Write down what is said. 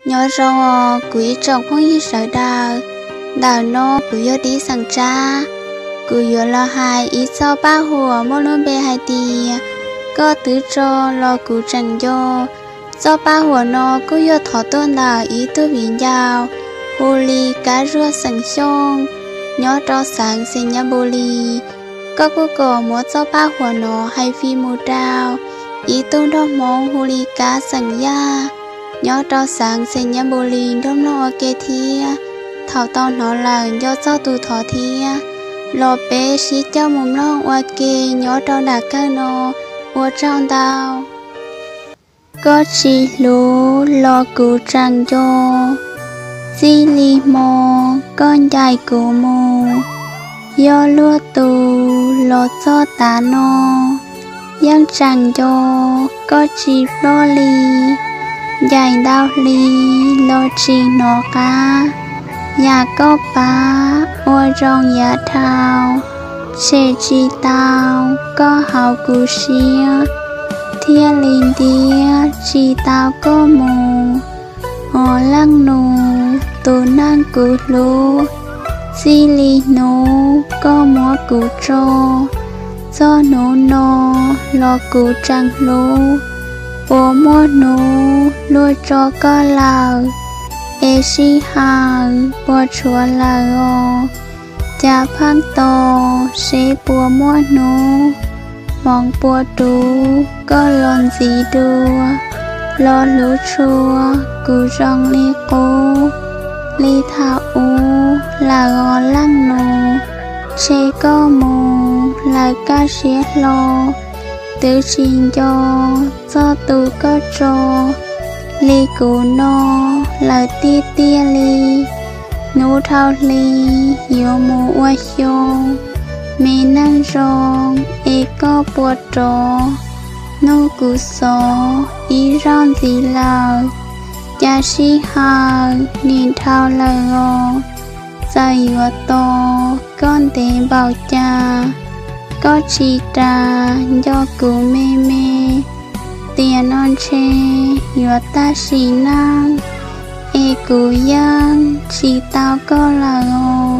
Nyob zoo os kuv ib tsoom phooj ywg sawv daws, ntawm no kuv yog Dib Xeem Tsab. Kuv yuav los hais ib txoj paj huam muaj lub npe hais tias Koj twb tso los kuv tseem nco. Txoj paj huam no kuj yog thov tuaj ntawm ib tug viv ncaus hu li Kab Zuag xeem Xyooj, nyob rau xeev Xais Nyas Npus Lis. Koj kuj kom muab txoj paj huam no hais fij mus rau ib tug nraug Hmoob hu li Kab xeem Yaj, nyob rau xeev Xais Nyas Npus Lis nrog mloog ua ke thiab. Thaum tau hnov lawm nco txog tus thov thiab, los peb sib coj mus mloog ua ke nyob rau nram kawg no. Ua tsaug ntau. Koj tsis hlub los kuv tseem nco, txij li hmo koj ncaim kuv mus, yog luag tus los txog tav no, yeej tseem nco koj tsis ploj li. Ncaim ntau hli los tsis hnov qab, yam koj pab ua zoo yav dhau, tshem tsis tau koj hauv kuv siab, thiaj li ntiab tsis tau koj mus. Os leej nus, tus neeg kuv hlub, txij li hnub koj muab kuv tso, txog hnub no los kuv tseem hlub. Puas muaj hnub luag tso koj lawm, es sij hawm puas tshuav lawm os? Cas pheej tos seb puas muaj hnub, hmoov puas ruv koj los ntxiv dua, los hlub tshua kuv zoo li qub li thaum ub lawm os leej nus. Tshem koj mus lawm kaj siab hlo, twb tsis nco txog tus koj tso li kuv no lawm tiag tiag li. Hnub dhau hli yuav mus ua xyoo, me neej zoo es koj puas rov nug kuv xov ib zaug ntxiv lawm. Cas sij hawm nim dhau lawm os, txawm yuav tos koj ntev npaum cas, koj tsis ras nco kuv me me. Tiam no ntshe yuav tag sim neej, es kuv yeej tsis tau koj lawm os.